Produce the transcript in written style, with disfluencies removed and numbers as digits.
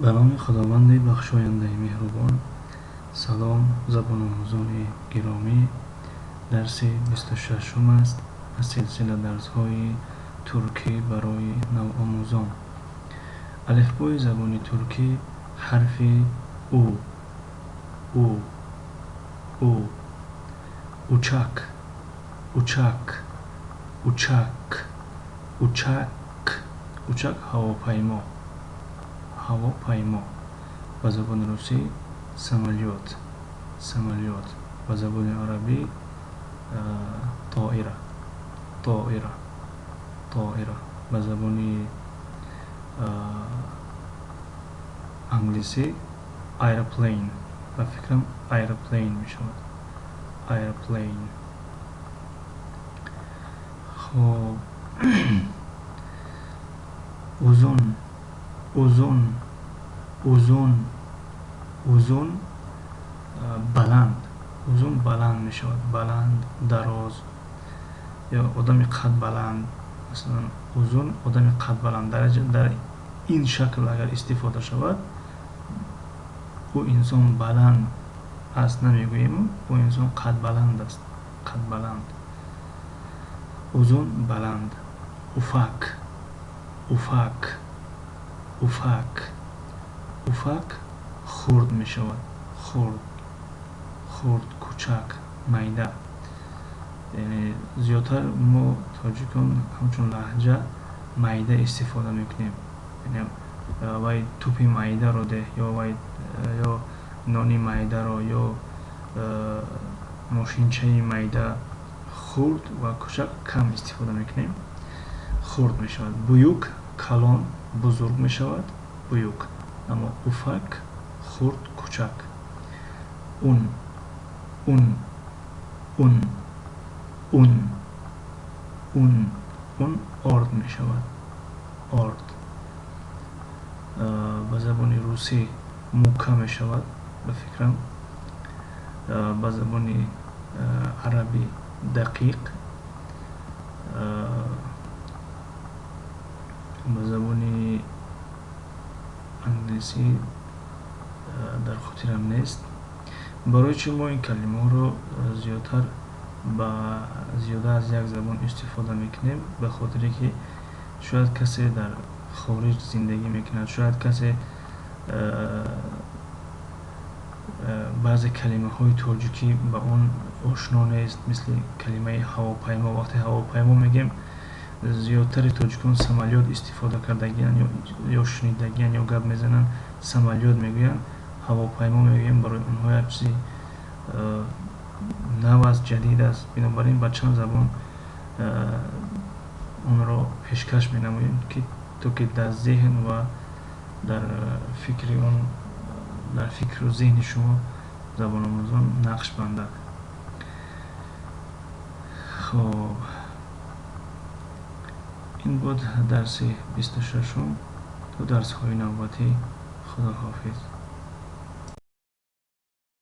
Ба номи Худованди бахшояндаи меҳрубон. Салом, забономӯзони гиромӣ. Дарси 26-ум аст аз силсила дарсҳои туркӣ барои навомӯзон. Алифбои забони туркӣ, ҳарфи У, У, У. Uçak, uçak, uçak, uçak, uçak, ҳавопаймо, ҳавопаймо. Ба забони русӣ самолёт, самолёт. Ба забони арабӣ طائرة, طائرة, طائرة. Ба забони англисӣ airplane. Ба фикрам, airplane мешавад, airplane. Хоб, uzun, uzun, uzun, uzun, баланд. Uzun баланд мешавад, баланд, дароз ё одами қадбаланд. Масалан, uzun одами қадбаланд. Дар ин шакл агар истифода шавад, ӯ инсон баланд аст намегӯем, ӯ инсон қадбаланд аст, қадбаланд. Uzun баланд. Ufak, ufak, ufak, ufak хурд мешавад, хурд, хурд, кучак, майда. Яъне зиёдтар мо тоҷикон ҳамчун лаҳҷа майда истифода мекунем. Яъне вай тӯпи майдаро деҳ ё вай ё нони майдаро ё мошинчаи майда. Хурд ва кучак кам истифода мекунем, хурд мешавад. Büyük калон, бузург мешавад büyük, аммо ufak хурд, кучак. Un, un, un, un, un, un орд мешавад, орд. Ба забони русӣ мука мешавад, ба фикрам. Ба забони арабӣ دقيق. Ба забони англисӣ дар хотирам нест. Барои чӣ мо ин калимаҳоро зиёдтар ба зиёда аз як забон истифода мекунем? Ба хотире ки шояд касе дар хориҷ зиндагӣ мекунад, шояд касе баъзе калимаҳои тоҷикӣ ба он ошно нест, мисли калимаи ҳавопаймо. Вақте ҳавопаймо мегӯем, зиёдтари тоҷикон самолёт истифода кардагиянд ё шунидагиянд, ё гап мезананд, самолёт мегӯянд. Ҳавопаймо мегӯем, барои онҳо як чизи нав аст, ҷадид аст. Бинобар ин ба чанд забон онро пешкаш менамоем, ки то ки дар зеҳн ва дар фикри он, дар фикру зеҳни шумо, забономӯзон, нақш бандад. Хоб, ин буд дарси 26-ум. То дарсҳои навбатӣ, худоҳофиз.